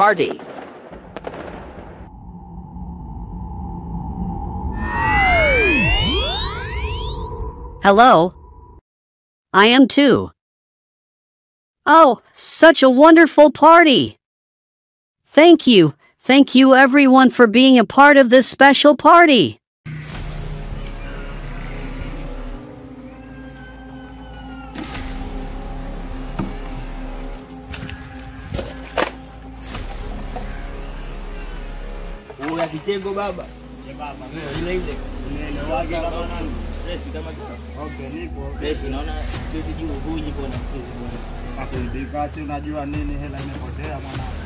party. Hello. I am too. Oh, such a wonderful party. Thank you. Thank you everyone for being a part of this special party. Ya kitengo baba. Ya baba. Ile ile. Unaelewage kama nani? Fresh kama kama. Okay, nipo. Fresh naona sisi juu huji bwana sisi bwana. Hapo basi unajua nini hela imepotea mwanangu.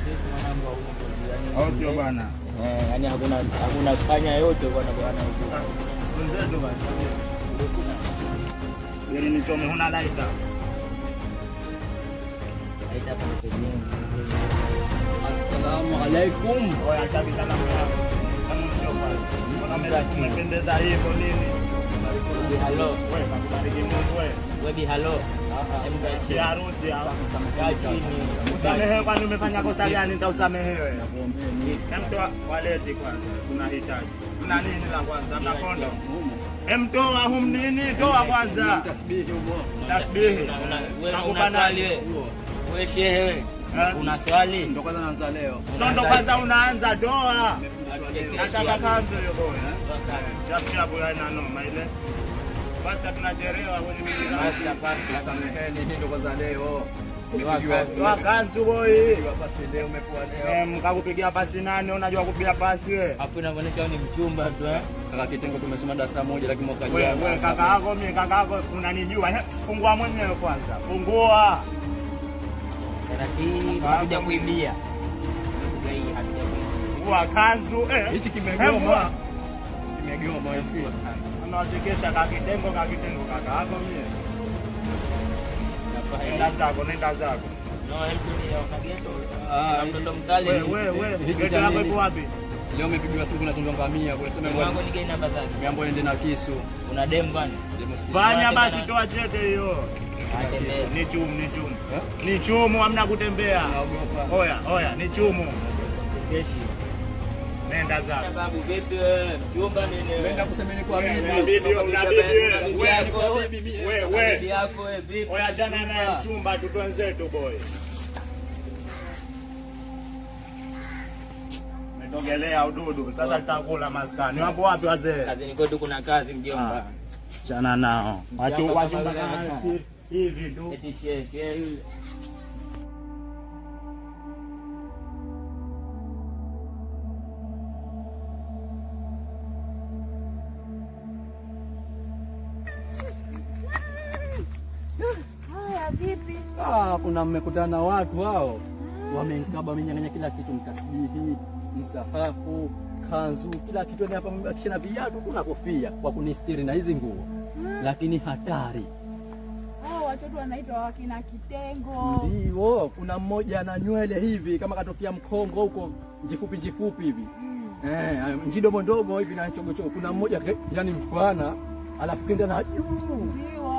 Sisi mwanangu hauna bwana. Au sio bwana? Eh, yani hakuna kufanya yote bwana bwana huko. Wenzetu bwana. Gari ni chome huna laita. Laita pale pembeni. Assalamu alaikum. Oya kabisa na mwanangu. Kama mjomba. Mbona umependeza hivyo nini? Bi halo. Wewe kakubariki Mungu wewe. Wewe bi halo. Si harusi au chini. Usamehe kwani umefanya kosa gani nitausamehewe? Emtoa waleti kwanza. Tunahitaji. Tuna nini la kwanza? Mna kondo. Emtoa hum nini? Toa kwanza. Tasbihi huko. Tasbihi. Nakupa nani wewe? Wewe shehe wewe. Una swali? Ndo kwanza naanza leo. Sio ndo kwanza unaanza doa. Nataka kanzo hiyo bwana. Chap chap ya noma ile. Basta tunachelewa kwenye mimi. Basta basta. Sameheni hii ndo kwanza leo. Toa kanzu boy. Pasi leo umekuwa leo. Mkakupigia pasi nani? Unajua kupiga pasi wewe? Hapo inaonyesha ni mchumba tu eh. Kaka kitengo tumesoma darasa moja lakini mwaka jana. Wewe kaka yako mimi kaka yako unanijua. Fungua mwenyewe kwanza. Fungua. Taratibu hatuja kuibia. Hatuja kuibia. Fungua kanzu eh. Hichi kimegoma. Kimegoma hivi. Unawachekesha kaka kitengo kaka yako mimi. Nenda zako, nenda zako. No, hebu ni kageto. Ah, mtoto mkali. Wewe, geto lako iko wapi? Leo umepigiwa simu kuna tunjwa ngamia kwa sema wangu ni gani namba zake? Nimeambiwa ende na kisu. Una demu bwana? Demu si. Fanya basi toa chete hiyo. Ni chumu, ni chumu. Ni chumu hamna kutembea. Naogopa. Oya, oya, ni chumu. Keshi. Nenda zako. Babu vipi wewe? Mchumba nini? Nenda kusemeni kwa bibi. Bibi una bibi wewe. Wewe. Yako wewe vipi? Oya jana naye mchumba tu wenzetu boy. Metogelea ududu. Sasa tutakula maskani. Wapo wapi wazee? Kazini kwetu kuna kazi mjomba. Chana nao. Watu wachumba hivi tu. Eti shehe. Vipi? Ah, kuna mmekutana watu hao. Wamenikaba wamenyang'anya kila kitu, mtasbihi, msahafu, kanzu, kila kitu hapa mbakisha na viatu kuna kofia kwa kunistiri na hizi nguo. Lakini hatari. Hao watoto wanaitwa wakina kitengo. Ndio, kuna mmoja ana nywele hivi kama katokea Mkongo huko, njifupi njifupi hivi. Njidomo ndogo hivi na chogochogo. Kuna mmoja yani mpana alafu kenda na juu.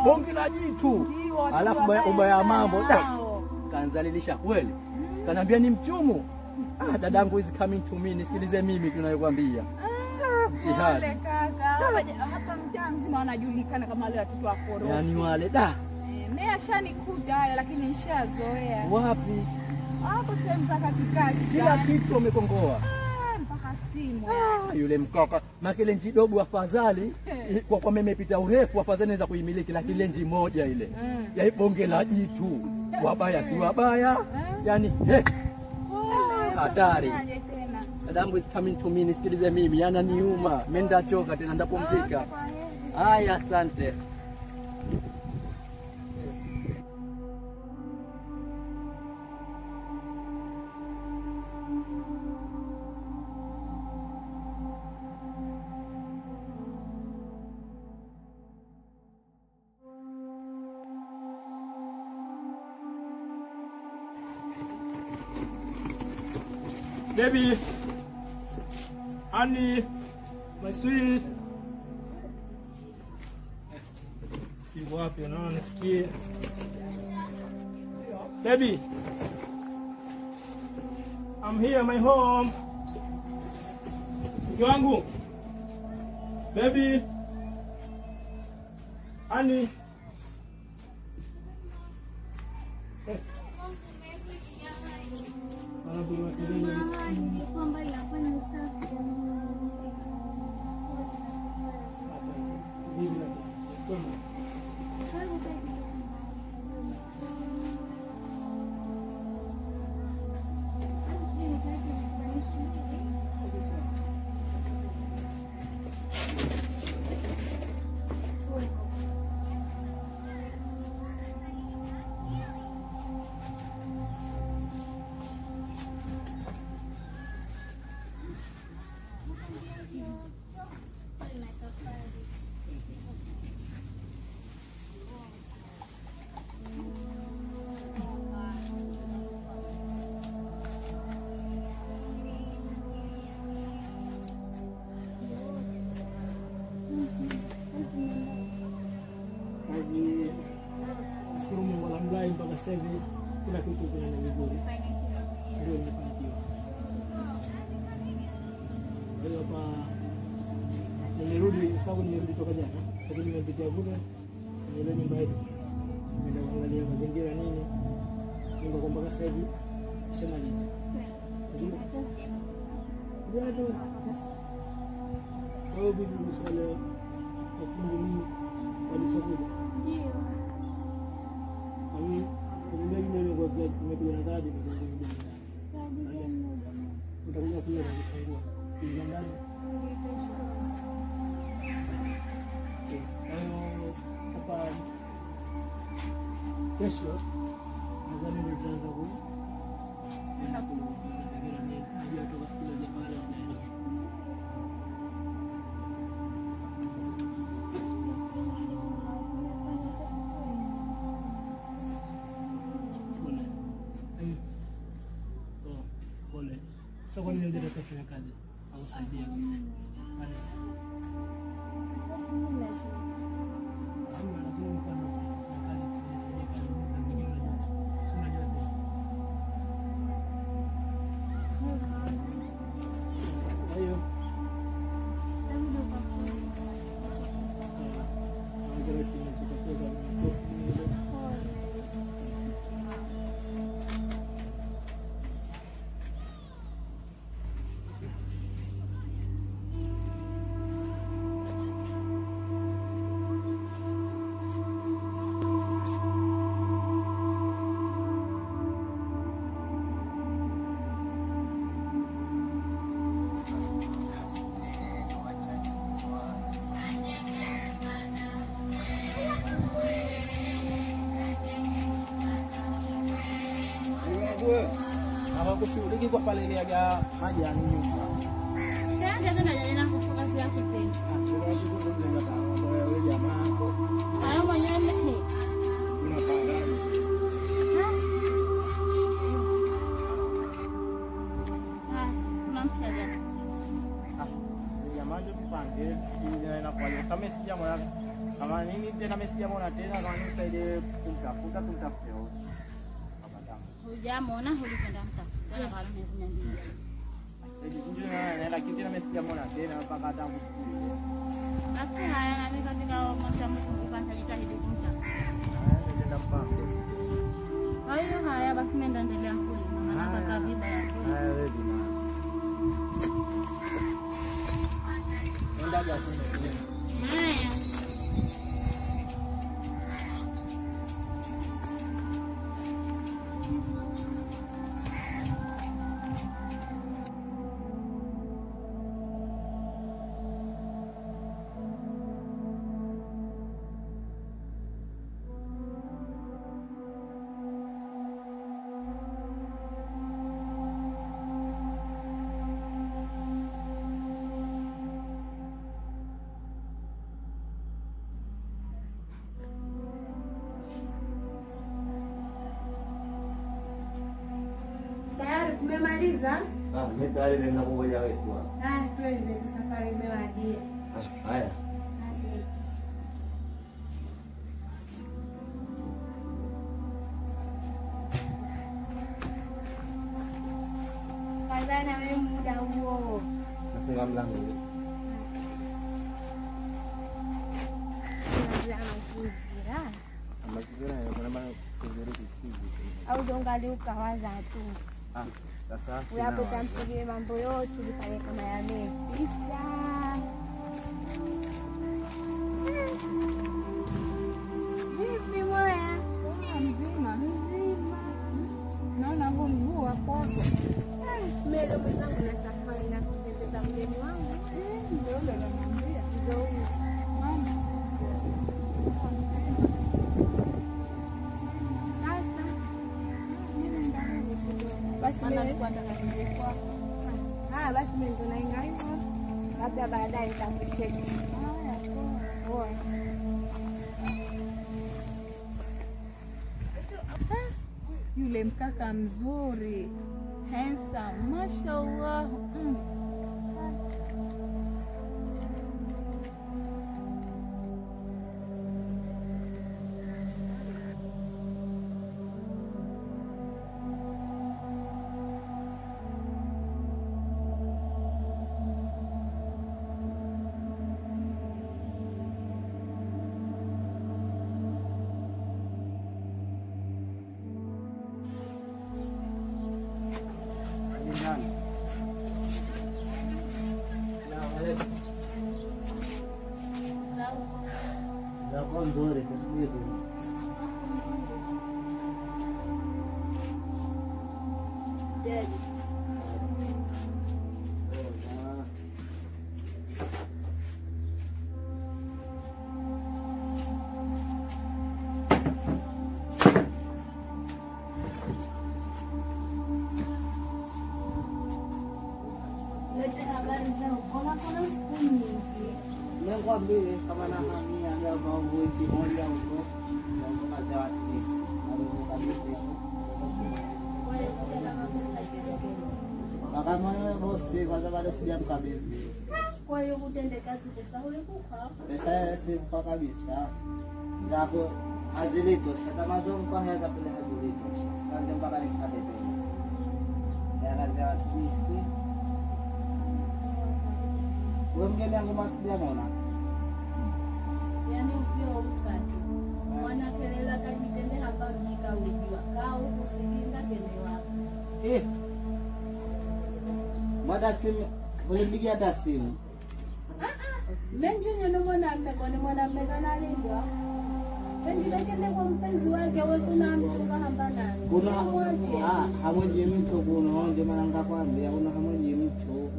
Bonge la jitu. Alafu ubaya mambo da. Kanzalilisha kweli. Kanambia ni mchumu. Ah, dadangu is coming to me, nisikilize mimi tunayokuambia. Mtihani. Kaka, hapa mtaa mzima wanajulikana kama wale watoto wa korofi. Yaani wale da. Mimi ashanikuta hayo lakini nishazoea. Wapi? Hapo sehemu za katikati. Kila kitu wamekongoa. Mpaka simu. Yule mkaka makele njidogo afadhali kwa kwa mimi imepita urefu afadhali naweza kuimiliki lakini ile nji moja ile. Ya bonge la jitu. Wabaya si wabaya. Yaani hatari. Dadangu is coming to me, nisikilize mimi, yana niuma. Mimi ndachoka tena ndapumzika. Haya, asante. Baby, honey, my sweet. Si wapi unaona nisikie. Baby. I'm here my home. Mke wangu. Baby. Ani. Kazi, nashukuru Mungu alhamdulillah mpaka sasa hivi kila kitu kinaenda vizuri. Ndio nimefanikiwa. Kwa hiyo hapa nimerudi, sababu nimerudi toka jana, lakini nimepitia kule kwenye nyumba yetu. Nimeenda kuangalia mazingira nini. Nyumba kwa mpaka sasa hivi ishamaliza. Ndio tu. Kwa hiyo bibi mswale wafundi nini walishakuja? Ndio. Mimi nimekuja nimekuja na zawadi nimekuja. Zawadi gani? Utakuja kule na kufungua. Kuingia ndani. Kwa hiyo hapa kesho nadhani ndio tutaanza ku kwenda ku mazingira nini. Najua toka siku ile pale wanaenda. Pole. Sasa kwa nini hujataka kufanya kazi? Au saidia? Pale. Hawakushughuliki kwa pale ya majani nyumba. Tena tena jana kufuka sio kupenda. Wewe jamaa. Hayo mwenyewe ni. Unapangaje? Ah, unamsaidia. Ah, jamaa ndio tupange, sijui na kwa hiyo kama sijamwona kama nini tena mimi sijamwona tena kama nisaidie kumtafuta kumtafute wote. Hujamwona hulikwenda mtafuta na bado nimenyambia. Lakini tena mimi sijamwona tena mpaka hata kusikia. Basi haya na mimi katika moja mkumbuka nitajitahidi kumtafuta. Nenda mpango. Kwa hiyo haya basi mimi ndaendelea kulima maana mpaka vibaya. Haya wewe bima. Nenda japo. Haya. Umemaliza? Ah, mimi tayari nenda kungoja wewe tu. Ah, twende safari imewadia. Ah, haya. Nitaonana wewe muda huo. Nafunga mlango. Mazingira ya maana kuzuri kichizi. Au dongali ukawaza tu. Ah, sasa uyapo tamsikie mambo yote ulifanya kama yamepita. Vipi moya? Mzima. Mzima. Naona huo mguu wako hapo. Mimi ndugu zangu na safari na kupendeza mgeni wangu. Ndio yule ananiambia. Ndio huyo. Mama. Sasa mimi ndio kidogo. Basi mimi nilikuwa nataka nije kwako. Ah, basi mimi ndo nainga hivyo. Labda baadaye nitakucheki. Haya, poa. Yule mkaka mzuri, handsome, mashallah. Mbili kama na hamia ndio wiki moja huko na kwa watu nisi kabisa kwa kama bosi kwanza bado sijamkabidhi. Kwa hiyo kutende kazi pesa ulikupa pesa si kwa kabisa zako hazilitosha kama zonko haya pesa hazilitosha sasa mpaka nikate tena ya kazi ya watu nisi wewe mgeni wangu masijamona. Yaani upyo ukatu. Wanakelela kajitembea hapa mjika ujua. Kaa huku siginga kelewa. Eh. Mwada simu, ulimpigia hata simu. Menjo nyono mwanamme kwa ni mwanamme kanalindwa. Pengi bekende kwa mpenzi wake wewe kuna mchunga hamba nani. Kuna hamweji mtu kuno ndio maana nikakwambia kuna hamweji mtu.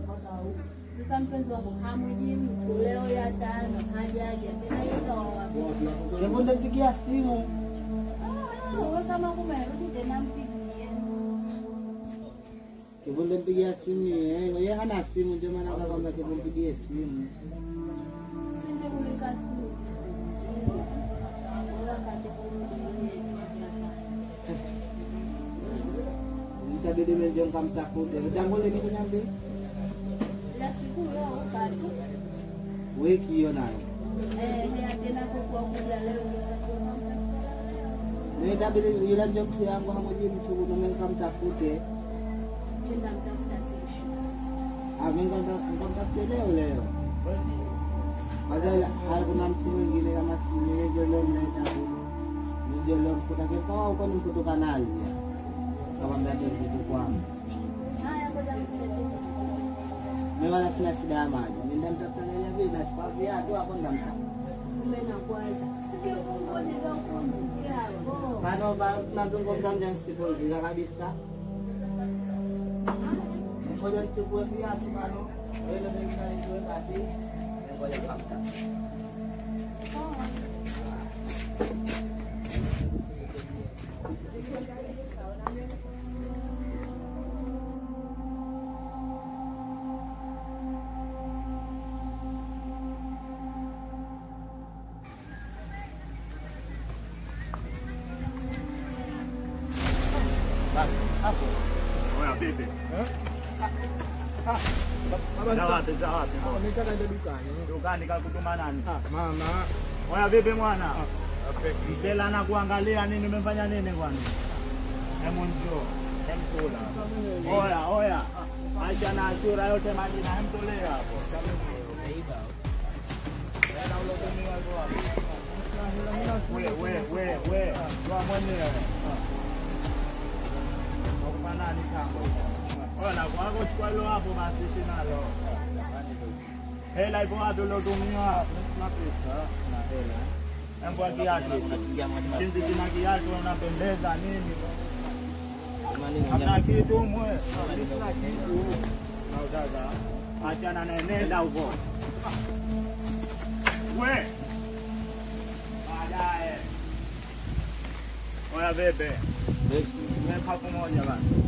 Sasa mpenzi wako hamweji mtu leo ya tano hajaja tena yuko wapi? Hebu ndampigia simu. Wewe kama kumerudi tena mpigie. Hebu ndampigia simu yeye hana simu ndio maana nikakwambia kumpigie simu. Sije kulika simu. Nitabidi mimi nikamtafute. Nitangole nikunyambi. La siku leo katu. Wiki hiyo nayo. Eh, tena kwa kuja leo kisha. Nitabidi yule mtu yangu hamoji mtu mimi nikamtafute. Chenda mtafuta kesho. Ah, mimi nikamtafute leo leo. Kwanza hakuna mtu mwingine kama si mimi ndio leo mnaita huko. Ndio leo mkuta kwa huko ni mkutoka nazi. Kama ndio kitu kwangu. Haya ngoja mtafute. Mimi wala sina shida ya maji. Nenda mtafuta na vile na chukua viatu hapo ndamtafuta. Mume na kwanza. Sikia kungoja ndio kumsikia hapo. Bado bado tunazungumza mjana sipozika kabisa. Ngoja nichukue viatu bado. Wewe ndio mimi bati. Ngoja nikamtafuta. Dukani kakutuma nani? Mama. Oya vipi mwana? Msela anakuangalia nini, umefanya nini kwani? Hemu njoo. Hemkula. Oya, oya. Acha na Ashura yote majina hemtolea hapo. Hela ulotumiwa iko wapi? We, we, we, we. Kwa mwenyewe. Kwa nani tango? Oya, na kwako chukua hilo hapo basi sinalo. Hela ipo wapi ulotumiwa? Sina pesa na hela. Embo kiatu. Chinzi sina kiatu unapendeza nini? Hamna kitu mwe. Sina kitu. Au sasa achana na nenda huko. We. Baadaye. Oya bebe. Weka pamoja basi.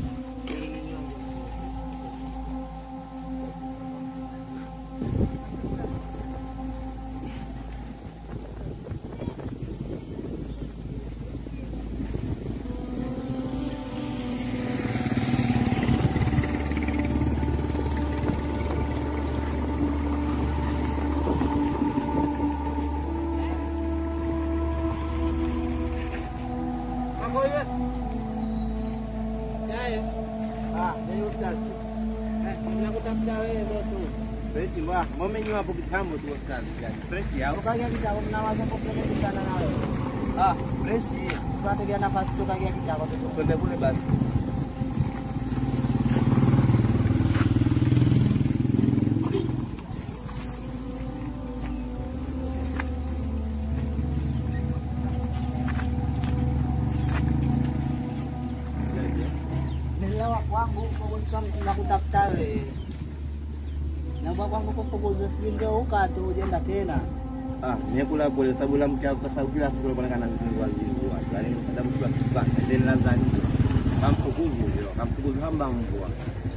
Mimi hapo kitambo tu kazi gani? Fresh yao. Ukagia kitambo mnawaza kupelekana na wewe. Ah, fresh. Tupate nafasi tukagia kitambo twende kule basi. Nilewa kwangu huko nakutafuta wewe. Na kwangu kufukuza sijinge ukatu ujenda tena. Ah, nimekula pole sababu la mke kwa sababu kila siku alikuwa kana zingua zingua. Yaani nikapata mtu asipanda then lazani. Kamfukuzu huyo, kamfukuzu hamba mbwa.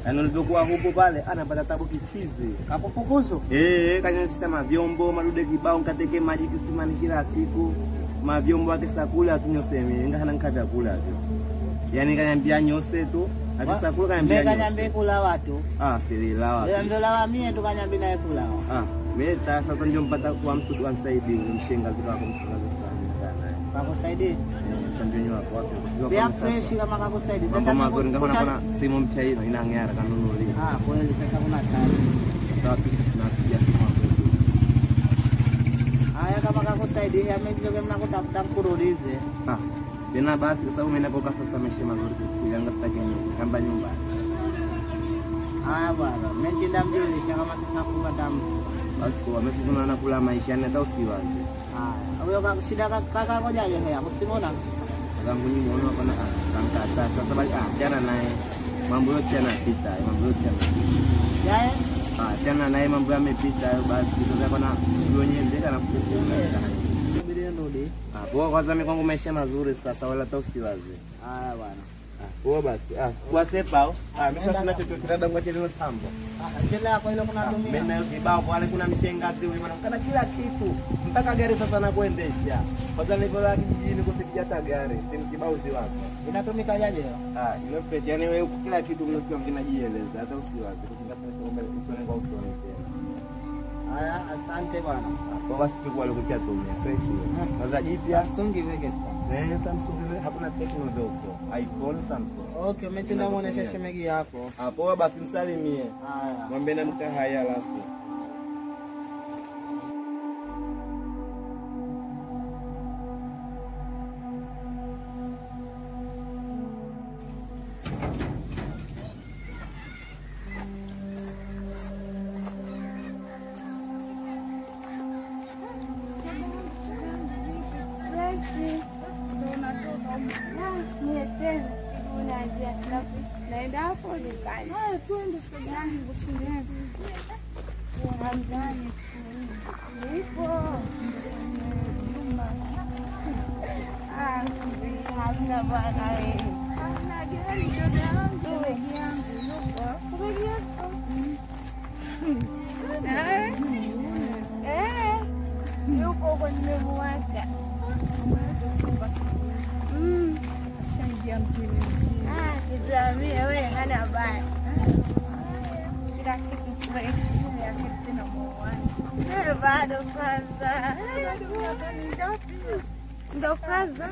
Yaani nilipokuwa huko pale anapata tabu kichizi. Kakufukuzu? Eh, kanyonyesha mavyombo, madude kibao nikateke maji kisimani kila siku. Mavyombo akisakula tunyoseme, ngana nkata kula tu. Yaani kanyambia nyose tu. Akisakula kanyambia nyose. Kanyambia kula watu. Ah, sili lawa. Ndio lawa mie tu kanyambia naye kula. Ah, mimi sasa ndio mpata kwa mtu tu anisaidie, mshengazi kwa mshengazi kwa. Kakusaidia? Sasa ndio nyua kwa wapi? Pia fresh kama kakusaidia. Sasa mambo mazuri ngakona kuna simu mpya hiyo inang'ara kanunulia. Ah, kweli sasa kuna tayari. Sasa tunapiga simu hapo. Haya kama kakusaidia mimi ndio mnakutafuta mkurulize. Ah. Tena basi kwa sababu mimi napoka sasa maisha mazuri kuchanga sitaki kamba nyumbani. Haya bwana, mimi nenda mjulisha kama sasa kwa damu. Basi kwa mimi tunaona kula maisha na hata usiwaze. Haya, huyo kaka shida kaka ngoja yeye usimona. Kangu ni muone hapa na kamkata sasa bali achana naye. Mambo yote yanapita, mambo yote yanapita. Yae? Achana naye mambo yamepita hayo basi sasa kuna wenyewe ndio anakuja. Ah, poa kwanza mimi kwangu maisha mazuri sasa wala hata usiwaze. Haya bwana. Poa basi. Ah, kwa sepa. Ah, mimi sasa sina chochote labda ngoja leo tambo. Ah, chela yako ile kuna tumia. Mimi nayo kibao wale kuna mishengazi yule mwanamke kila kitu. Mpaka gari sasa nakuendesha. Kwanza nilipola kijijini kusipija hata gari, simu kibao si wako. Inatumika jaje? Ah, ile pesa yani wewe kila kitu mnakiwa kinajieleza hata usiwaze. Kutinga pesa ngombe usone kwa usone tena. Haya, asante bwana. Kwa basi tukua lokucha tumia fresh. Kwanza jipya Samsung iweke sasa. Eh, Samsung hakuna techno huko. iPhone Samsung. Okay, mimi namuonesha shemegi yako. Hapo basi msalimie. Haya. Mwambie na mkahaya alafu. Naenda hapo dukani. Haya twende shoga yangu shule. Hamdani siku. Nipo. Ah, hamna bwana wewe. Hamna gari shoga yangu. Shoga yangu yupo. Shoga yako. Eh. Yupo kwa nimemwacha. Ashaingia mjini mjini. Ah, tizamie wewe hana baya. Kila kitu fresh yake tena muone. Bado kwanza. Bado mingapi? Ndo kwanza.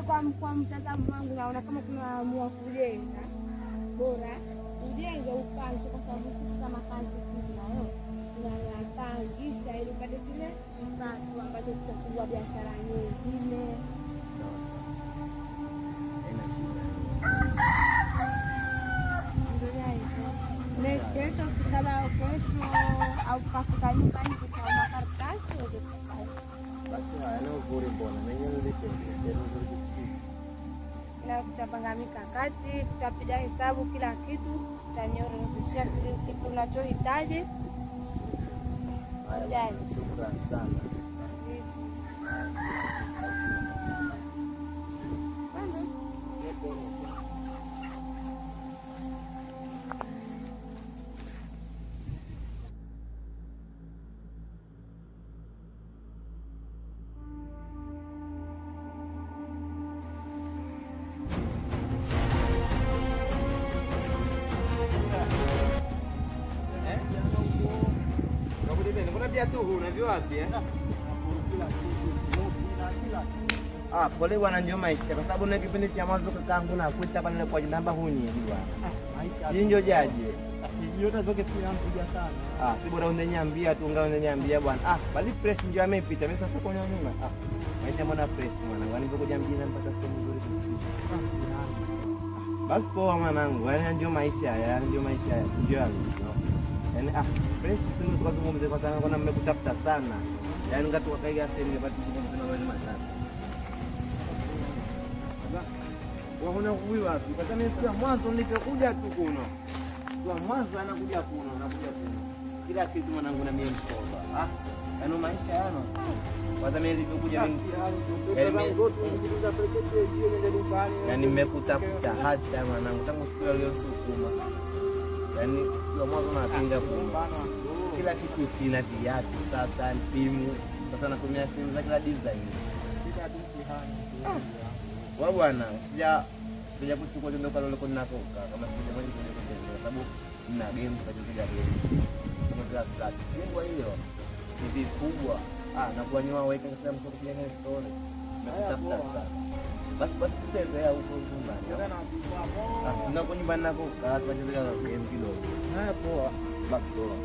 kwa mtazamo wangu naona kama tunaamua kujenga bora ujenge upange, kwa sababu sisi kama kazi tunayo tunapangisha ili upate kile kipato ambacho kitafungua biashara nyingine. Sawa sawa. Haina shida. Ndio kesho kama kesho au kafika nyumbani kutaona karatasi uweze kusaini. Basi haya ni uzuri mbona? Mwenyewe nilipenda. Sio uzuri kuchizi. Na kuchapanga mikakati, kuchapiga hesabu kila kitu, utaniorodheshea kile kitu unachohitaji. Shukrani sana. Ah, pole bwana, ndio maisha kwa sababu na kipindi cha mwanzo kakaangu na kuita pale kwa namba hunyi bwana. Maisha. Ndio jaje. Yote zote tunampiga sana. Ah, si bora unaniambia tu ngao unaniambia bwana. Ah, bali fresh ndio amepita. Mimi sasa kwa nyuma. Ah, maisha mbona fresh mwanangu. Yaani nilipokuja mjini mpaka sehemu nzuri kuishi. Basi poa mwanangu. Yaani ndio maisha, yaani ndio maisha. Ndio yangu. Yaani fresh tu tukazungumze kwa sababu kuna mmekutafuta sana. Yaani ngatu kaiga sehemu nipate kuzungumza na wewe matatu. Wahuna kuwi wapi? Kwa sababu siku ya mwanzo nilipokuja tu kuno. Kwa mwanzo anakuja kuno, anakuja kuno. Kila kitu mwanangu na mimi mkoba. Ah, yaani maisha yano. Kwa sababu nilipokuja mimi yaani nimekutafuta hata mwanangu tangu siku ile sukuma. Yaani siku ya mwanzo napinga kuno. Kila kitu sina viatu sasa simu. Sasa natumia simu za kila design. Wa bwana, sija kuchukua tendo kwa lolo nako kama sija mwenye kucheza kwa sababu nina game tukacheza game. Kama vile flat. Kubwa hiyo. Ni vikubwa. Ah, na kwa nyuma weka kwa sababu mtu kujenga story. Nakutafuta sana. Basi basi tutembea huko nyumbani. Ah, na kwa nyumbani nako tukacheza game kidogo. Haya poa. Basi poa.